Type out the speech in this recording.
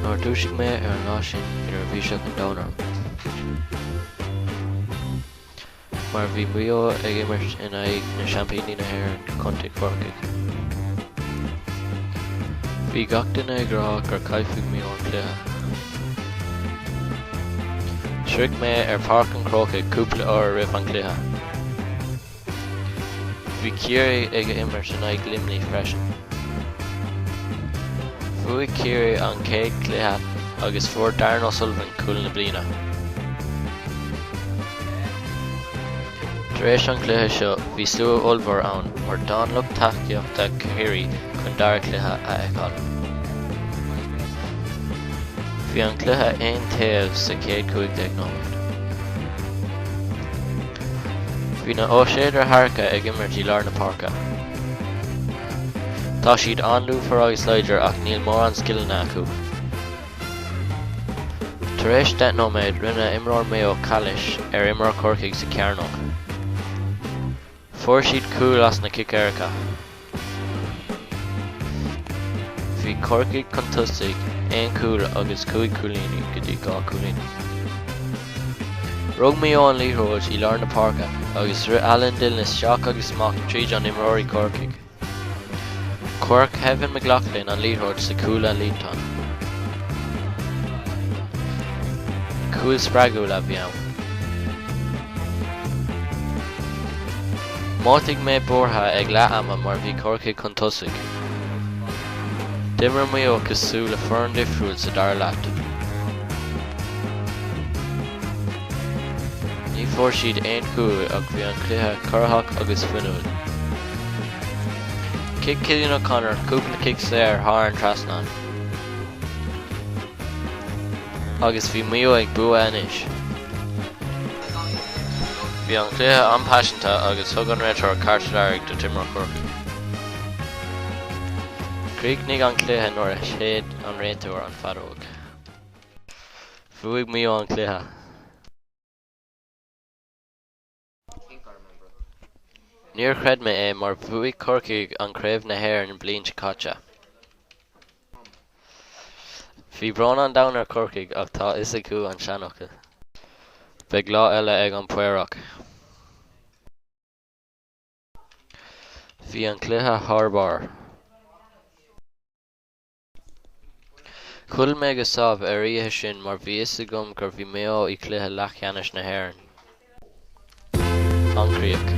Nuair a dhúisigh mé ar an lá sin bhí neirbhíseach an domhain orm. Mar bhí Maigh Eo ag imirt in aghaidh na seaimpíní na hÉireann, Contae Chorcaigh. Bhí gach duine ag rá gur caillfidh Maigh Eo an cluiche. Shroich mé ar Páirc an Chrócaigh cúpla uair roimh an cluiche. Bhí Ciarraí ag imirt in aghaidh Luimnigh freisin. Bhuaigh Ciarraí an chéad chluiche agus fuair Darran O'Sullivan cúl na bliana. Tar éis an chluiche seo bhí slua ollmhór ann mar d'fhan lucht tacaíochta Chiarraí chun dara cluiche a fheiceáil. Bhí an cluiche aon taobh sa chéad 15 nóiméad. Bhí na Ó Sé deartháireacha ag imirt i lár na páirce. Tá siad an-lúfar agus láidir ach níl mórán scileanna acu. Tar éis 10 nóiméad rinne imreoir Maigh Eo calaois ar imreoir Corcaigh sa chearnóg. Fuair siad cúl as na cic éirice. Bhí Corcaigh chun tosaigh aon chúl agus 5 chúilíní go dtí 2 chúilíní. Rug Maigh Eo an liathróid i lár na páirce agus rith Alan Dillon isteach agus amach tríd an imreoirí Corcaigh. Chuir Kevin McLoughlin an liathróid sa chuaille líontáin. Cúl spreagúil a bhí ann. Mhothaigh mé buartha ag leath ama mar bhí Corcaigh chun tosaigh. D'imir Maigh Eo cosúil le foireann difriúil sa dara leath. Ní fuair siad aon chúl ach bhí an cluiche corraitheach agus fuinniúil. Chic Cillian O'Connor cúpla cic saor thar an trasnán agus bhí Maigh Eo ag bua anois. Bhí an cluiche an-paiseanta agus thug an réiteoir cárta dearg do d'imreoir Chorcaí. Chríochnaigh an cluiche nuair a shéid an réiteoir an feadóg. Bhuaigh Maigh Eo an cluiche. Níor chreid mé é mar bhuaigh Corcaigh an Craobh na hÉireann an bliain seo caite. Bhí brón an domhain ar Corcaigh ach tá fhios acu an seanfhocal. Beidh lá eile ag an Paorach. Bhí an cluiche thar barr. Chodail mé go sámh ar oíche sin mar bhí fhios agam gur bhí Maigh Eo i cluiche leathcheannais na hÉireann. An chríoch.